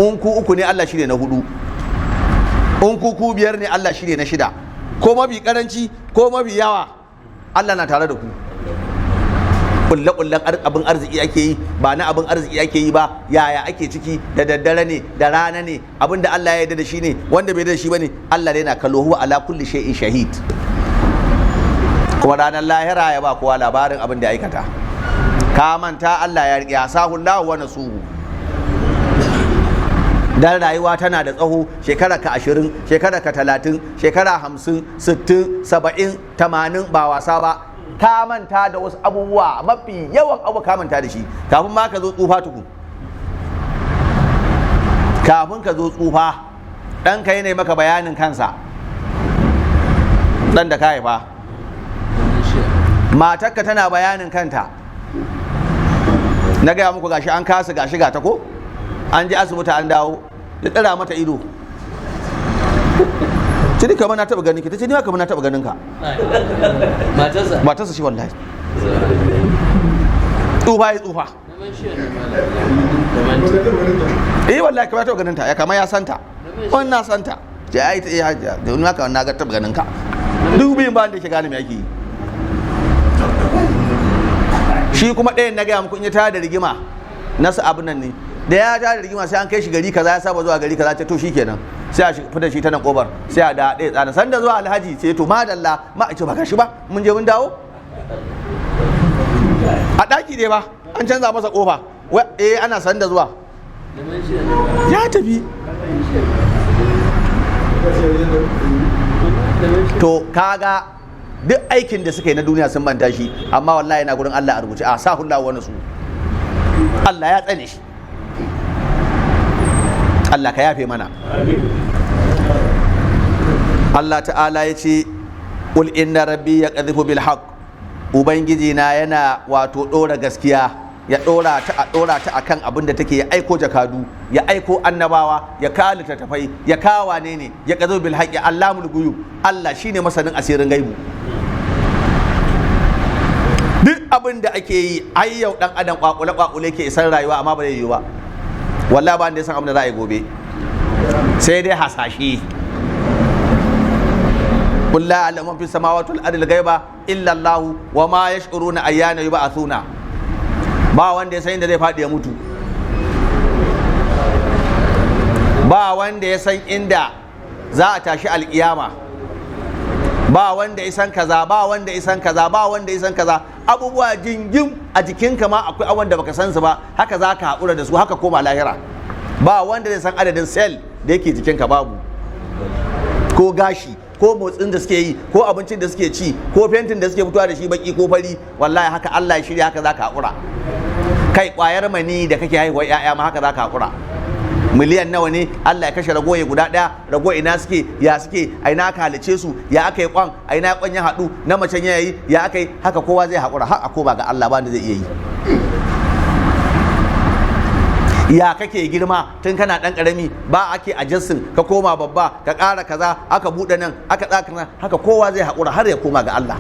in ku uku ne Allah shine na hudu, in ku biyar ne Allah shine na shida, ko mafi karanci ko mafi yawa Allah na tare da ku. Kulle-kullen abin arziki ake yi, ba na abin arziki ake yi ba, yaya ake ciki, da daddare ne da rana ne, abin da Allah ya yarda da shi ne, wanda bai yarda da shi bane, Allah ne yana kallo. Huwa ala kulli shay'in shahid. Kuma ranar lahira ya ba kowa labarin abin da ya aikata. Ka manta Allah ya riƙe, asahullahu wa nasuhu. Dan rayuwa tana da tsaho, shekara ka 20, shekara ka 30, shekara 50, 60, 70, 80, ba wasa ba. Ka manta da wasu abubuwa, mafi yawan abu ka manta da shi kafin ma ka zo tsufa tukun. Kafin ka zo tsufa, ɗanka yana maka bayanin kansa, ɗan da ka haifa, matarka tana bayanin kanta. Na gaya muku gashi an kasa gashi ga ta ko an je asibiti an dawo, ya tsira mata ido, ce ni kamar na taɓa ganin ki, ta ce ni ma kamar na taɓa ganin ka. Matarsa. Matarsa shi wallahi tsufa ya tsufa. Eh wallahi kamar taɓa ganin ta, ya kama ya santa, wannan na santa, ce ai ta iya da wani maka na ga taɓa ganin ka. Duk biyun ba wanda yake gane me ake yi. Shi kuma ɗayan na gaya muku, in ya tada da rigima na su abin nan ne, da ya tada da rigima sai an kai shi gari kaza, ya saba zuwa gari kaza, ce to shikenan, sai a fita shi ta nan kobar, sai a da ɗaya tsana sanda zuwa alhaji, sai to madalla ma a ce ba gashi ba, mun je mun dawo a ɗaki ne ba an canza masa kofa, eh ana sanda zuwa ya tafi. To kaga duk aikin da suka yi na duniya sun manta shi, amma wallahi yana gurin Allah a rubuce, a sa hulla wani su Allah ya tsane shi. Allah ka yafe mana. Allah ta'ala ya ce qul inna rabbi yaqdhifu bil haqq, ubangiji na yana wato dora gaskiya, Ya dora ta, a dora ta akan abin da take, ya aiko jakadu, ya aiko annabawa, ya kawo littattafai, ya kawo wane ne, ya qazu bil haqqi allamul ghuyub. Allah shine masanin asirin gaibu. Duk abin da ake yi ai yau, dan adam kwakule kwakule ke isar rayuwa, amma ba zai yiwu ba. Wallahi ba wanda ya san abin da za a yi gobe, sai dai hasashe. قل لا يعلم من في السماوات والارض الغيب الا الله وما يشعرون ايان يبعثون. Ba wanda ya san inda zai faɗi ya mutu, ba wanda ya san inda za a tashi alkiyama, ba wanda ya san kaza, ba wanda ya san kaza, ba wanda ya san kaza. Abubuwa jingim a jikinka ma akwai abubuwan da baka san su ba. Haka za ka haƙura da su, haka koma lahira. Ba wanda zai san adadin cell da yake jikinka, babu. Ko gashi, ko motsin da suke yi, ko abincin da suke ci, ko fentin da suke fitowa da shi, baki ko fari. Wallahi haka Allah ya shirya, haka za ka haƙura. Kai, ƙwayar mani da kake haihuwa 'ya'ya ma, haka za ka haƙura. Miliyan nawa ne, Allah ya kashe ragoye guda ɗaya. Rago ina suke, ya suke, a ina aka halice su, ya aka yi kwan, a ina kwan ya haɗu, na macen ya yi, ya aka yi? Haka kowa zai haƙura har a koma ga Allah, ba da zai iya yi. Ya kake girma tun kana ɗan ƙarami, ba ake adjusting, ka koma babba, ka ƙara kaza, aka buɗe nan, aka tsaka nan. Haka kowa zai haƙura har ya koma ga Allah.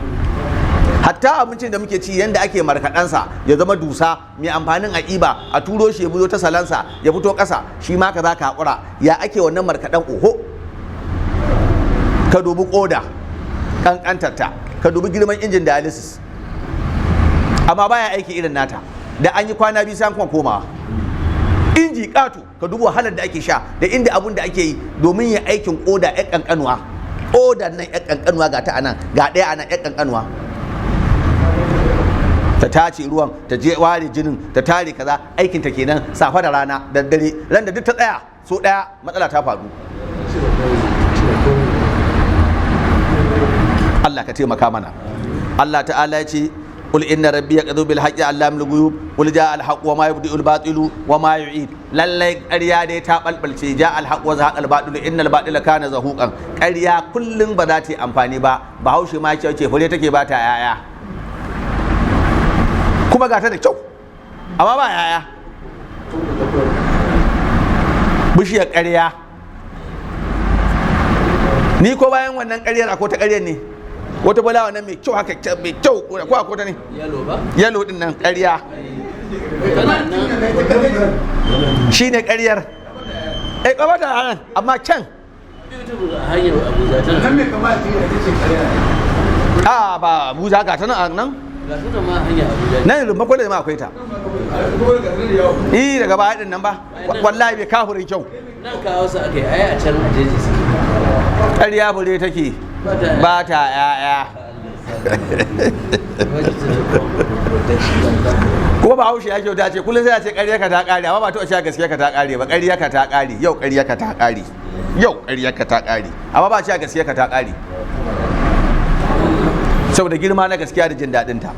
Hatta abincin da muke ci, yanda ake markaɗansa ya zama dusa mai amfanin a iba, a turo shi ya fito ta salansa, ya fito ƙasa, shi ma ka za ka haƙura. Ya ake wannan markaɗan? Oho. Ka dubi ƙoda, ƙanƙantarta, ka dubi girman injin dialysis, amma baya aiki irin nata. Da an yi kwana 2 sai an kuma komawa. Inji ƙato, ka dubi wahalar da ake sha da inda abun da ake yi domin ya aikin ƙoda ya ƙanƙanuwa. Ƙoda nan ya ƙanƙanuwa, ga ta anan, ga ɗaya anan, ya ƙanƙanuwa, ta tace ruwan, ta je ware jinin, ta tare kaza. Aikin ta kenan safa da rana da dare. Ran da duk ta tsaya so ɗaya, matsala ta faru. Allah ka taimaka mana. Allah ta'ala ya ce: قل إن ربي يقذف بالحق علام الغيوب قل جاء الحق وما يبدئ الباطل وما يعيد. Lallai ƙarya dai ta balbalce. جاء الحق وزهق الباطل إن الباطل كان زهوقا. Ƙarya kullum ba za ta yi amfani ba. Bahaushe ma ce fure take ba ta yaya, kuma ga ta da kyau amma ba yaya. Bishiyar ƙarya. Ni ko bayan wannan ƙaryar akwai ta ƙaryar ne, wata bala wannan mai kyau haka, mai kyau ko akwai ta ne? Yalo ba? Yalo din nan ƙarya. Tana nan. Shine ƙaryar, eh, ba ta nan, amma can. Beautiful, a hanyar Abuja tana. Nan mai kama da ita ce ƙarya. A ba Abuja, ga ta nan a nan. Ga su da ma hanyar Abuja. Nan rumfa kwale ma akwai ta. Eh, daga baya din nan ba, wallahi bai kafurin kyau. Nan kawo su aka yi ai, a can a jeji suke. Ƙarya fure take Ba ta. ba ta ya'ya. Kuma ba haushi ya kyauta ce, kullum sai a ce ƙarya ka ta ƙare, amma ba ta ce gaskiya ka ta ƙare ba. Ƙarya ka ta ƙare yau, ƙarya ka ta ƙare yau, ƙarya ka ta ƙare, amma ba a ce gaskiya ka ta ƙare, saboda girma na gaskiya da jin daɗin ta.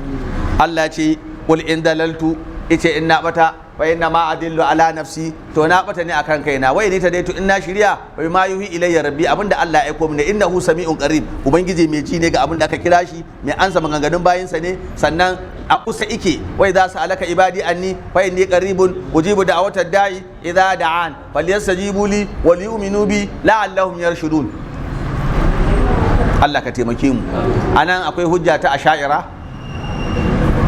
Allah ce: قل إن ضللت, ice in na bata, فإنما أضل على نفسي, to na bata ne akan kaina. وإن اهتديت, in na shirya, فبما يوحي إلي ربي, abinda Allah ya aiko mini. إنه سميع قريب, ubangiji mai ji ne ga abinda aka kira shi, mai ansa maganganun bayinsa ne, sannan a kusa ike. وإذا سألك عبادي عني فإني قريب أجيب دعوة الداع إذا دعان فليستجيبوا لي وليؤمنوا بي لعلهم يرشدون. Allah ka taimake mu. Anan akwai hujja ta asha'ira.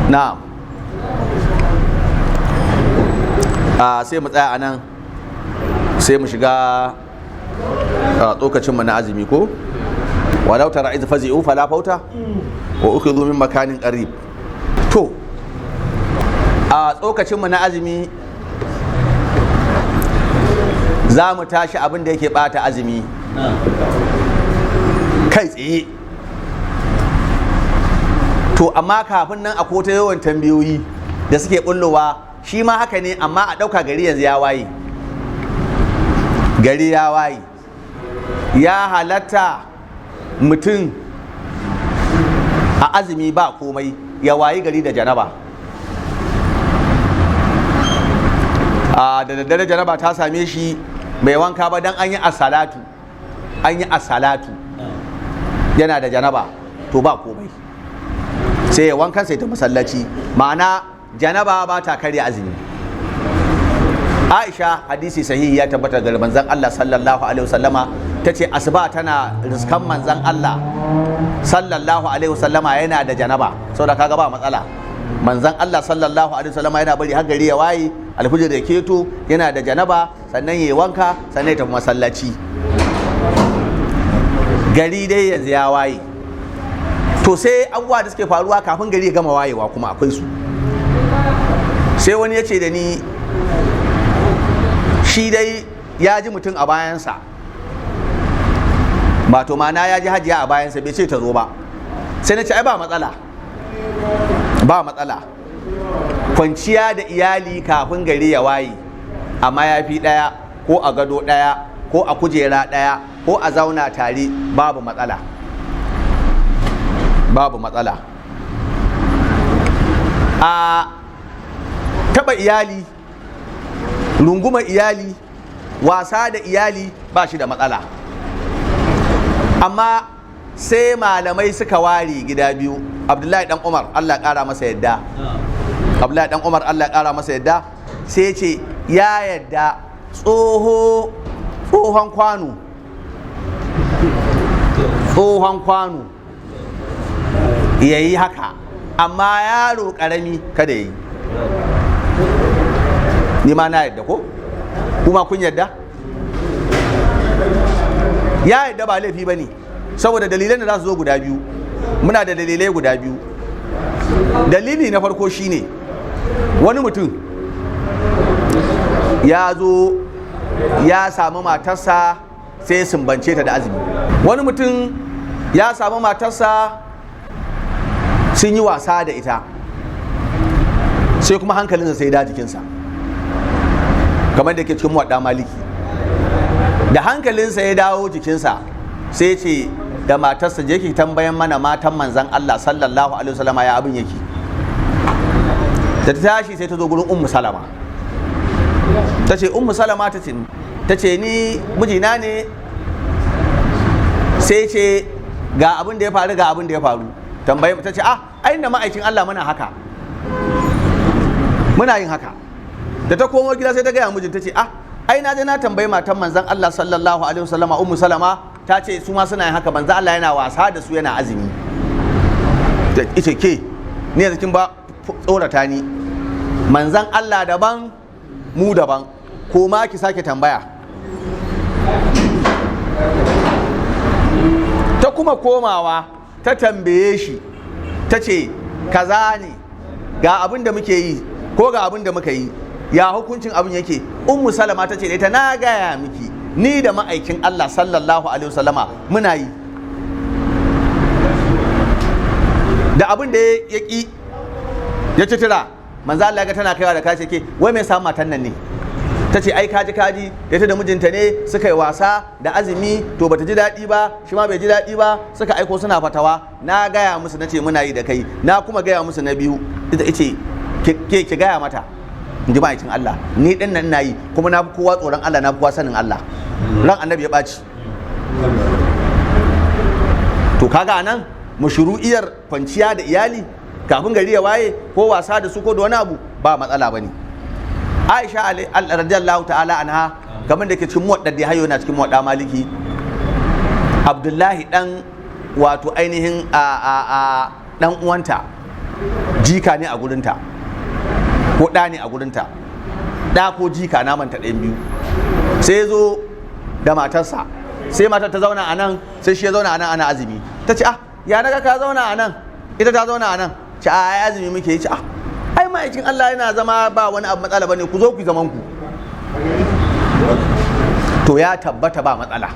Na'am, a sai mu tsaya anan, sai mu shiga a tsokacinmu na azumi ko ولو ترى إذ فزعوا فلا فوت وأخذوا من مكان قريب. To, a tsokacinmu na azumi za mu tashi abin da yake bata azumi kai tsaye. To, amma kafin nan akwai ta yawan tambayoyi da suke bullowa. Shi ma haka ne, amma a ɗauka gari yanzu ya waye, gari ya waye, ya halatta mutum a azumi ba komai ya wayi gari da janaba, a da daddare janaba ta same shi, bai wanka ba, dan an yi asalatu, an yi asalatu, yana da janaba, to ba komai, sai ya wankan sai ta masallaci. Ma'ana Janaba ba ta karya azumi. Aisha, hadisi sahihi ya tabbata daga manzon Allah sallallahu alaihi wasallama, tace asuba tana riskan manzon Allah sallallahu alaihi wasallama yana da janaba. Saboda kaga ba matsala, manzon Allah sallallahu alaihi wasallama yana bari har gari ya waye, alfijir da keto, yana da janaba, sannan ya wanka, sannan ya tafi masallaci. Gari dai yanzu ya waye, to sai abubuwa da suke faruwa kafin gari ya gama wayewa kuma akwai su. Sai wani ya ce da ni shi dai ya ji mutum a bayansa, wato mana ya ji hajiya a bayansa, bai ce ta zo ba. Sai na ce ai ba matsala, ba matsala kwanciya da iyali kafin gari ya waye, amma ya fi ɗaya ko a gado ɗaya ko a kujera ɗaya ko a zauna tare, babu matsala, babu matsala. A taɓa iyali, runguma iyali, wasa da iyali ba shi da matsala. Amma sai malamai suka ware gida biyu. Abdullahi dan Umar, Allah ƙara masa yadda, Abdullahi dan Umar, Allah ƙara masa yadda, sai ce ya yadda tsoho, tsohon kwano, tsohon kwano ya yi haka, amma yaro ƙarami kada ya yi. Ni ma na yadda, ko kuma kun yadda? Ya yadda ba laifi ba ne, saboda dalilan da za su zo guda biyu. Muna da dalilai guda biyu. Dalili na farko shine wani mutum ya zo ya samu matarsa, sai ya sumbance ta da azumi. Wani mutum ya samu matarsa, sun yi wasa da ita, sai kuma hankalinsa sai da jikinsa, kamar da ke cikin Muwadda Maliki. Da hankalinsa ya dawo jikinsa, sai ce da matarsa, je ki tambayan mana matan manzan Allah sallallahu alaihi wasallama ya abin yake. Da ta tashi sai ta zo gurin Ummu Salama, ta ce, Ummu Salama, ta ce ni mijina ne. Sai ce ga abin da ya faru, ga abin da ya faru, tambaye. Ta ce, ah, ai da ma'aikin Allah muna haka, muna yin haka. Da ta komo gida sai ta gaya mijin, ta ce, ah, ai na je na tambayi matan manzon Allah sallallahu alaihi wasallama, Ummu Salama, ta ce su ma suna yin haka, manzon Allah yana wasa da su yana azumi. Da ita ke ni yanzu kin ba tsorata ni, manzon Allah daban, mu daban, ko ma ki sake tambaya. Ta kuma komawa ta tambaye shi, ta ce kaza ne, ga abin da muke yi ko ga abin da muka yi, ya hukuncin abin yake? Ummu Salama ta ce da ita, na gaya miki ni da ma'aikin Allah sallallahu alaihi wasallama muna yi. Da abin da ya ki ya ci tura, manzo Allah ya ga tana kaiwa da kace, ke wai me samu matan nan ne? Ta ce ai kaji kaji, da ita da mijinta ne suka yi wasa da azumi, to bata ji daɗi ba, shi ma bai ji daɗi ba, suka aiko suna fatawa. Na gaya musu, na ce muna yi da kai, na kuma gaya musu na biyu. Ita ce ke ki gaya mata, in ji ma'aikin Allah, ni din nan ina yi, kuma na fi kowa tsoron Allah, na fi kowa sanin Allah. Ran annabi ya ɓaci. To kaga anan mashru'iyar kwanciya da iyali kafin gari ya waye, ko wasa da su, ko da wani abu, ba matsala bane. Aisha radiyallahu ta'ala anha, kamar da ke cikin Muwadda da hayo na cikin Muwadda Maliki, Abdullahi dan wato ainihin a dan uwanta, jika ne a gurinta ko ɗa ne a gurinta, ɗa ko jika, na manta ɗayan biyu, sai ya zo da matarsa. Sai matar ta zauna a nan, sai shi ya zauna a nan, ana azumi. Ta ce, ah, ya naga ka zauna a nan, ita ta zauna a nan? Ce a ai azumi muke yi. Ce, ah, ai ma'aikin Allah yana zama, ba wani abu matsala bane, ku zo ku yi zaman ku. To ya tabbata ba matsala,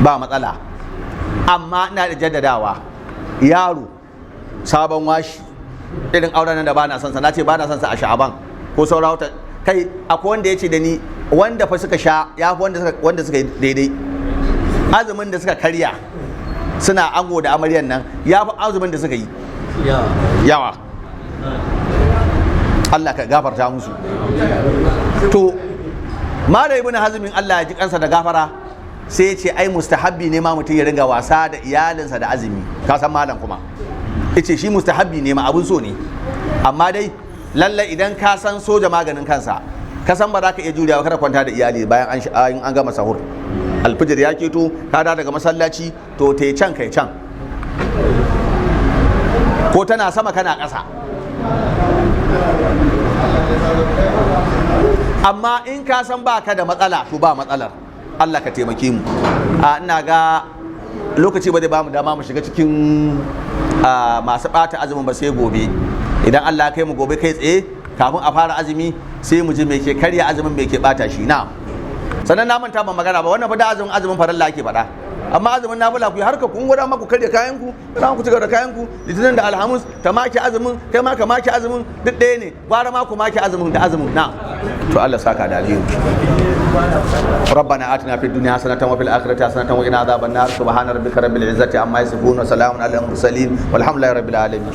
ba matsala. Amma ina da jaddadawa, yaro sabon washi, irin auren nan da ba na son sa, na ce ba na son sa a Sha'aban ko saura wata. Kai, akwai wanda ya ce da ni wanda fa suka sha ya fi wanda suka yi daidai azumin da suka karya suna ango da amaryan nan, ya fi azumin da suka yi yawa. Allah ka gafarta musu. To Malam Ibn Hazmin, Allah ya ji kansa da gafara, sai ya ce ai mustahabbi ne ma mutum ya ringa wasa da iyalinsa da azumi. Ka san malam kuma Yace shi mustahabbi ne ma, abun so ne. Amma dai lalle idan ka san soja maganin kansa, ka san ba za ka iya jurewa, kada kwanta da iyali bayan an gama sahur, alfijir ya keto, ka da daga masallaci, to te can kai can, ko tana sama kana ƙasa. Amma in ka san ba ka da matsala, to ba matsalar. Allah ka taimake mu. A ina ga lokaci ba zai ba mu dama mu shiga cikin masu ɓata azumin ba, sai gobe idan Allah ya kai mu. Gobe kai tsaye kafin a fara azumi sai mu ji me ke karya azumin, me ke ɓata shi. Na sannan na manta ban magana ba, wannan fa da azumin farilla ake faɗa, amma azumin nafila ku yi harka kun gwada maku karya kayan ku, za ku cigaba da kayan ku. Litinin da Alhamis ta maki azumin, kai ma ka maki azumin, duk ɗaya ne. Gwara ma ku maki azumin da azumin na. To Allah saka da alheri. ربنا آتنا في الدنيا حسنة وفي الآخرة حسنة وقنا عذاب النار. سبحان ربك رب العزة عما يصفون وسلام على المرسلين والحمد لله رب العالمين.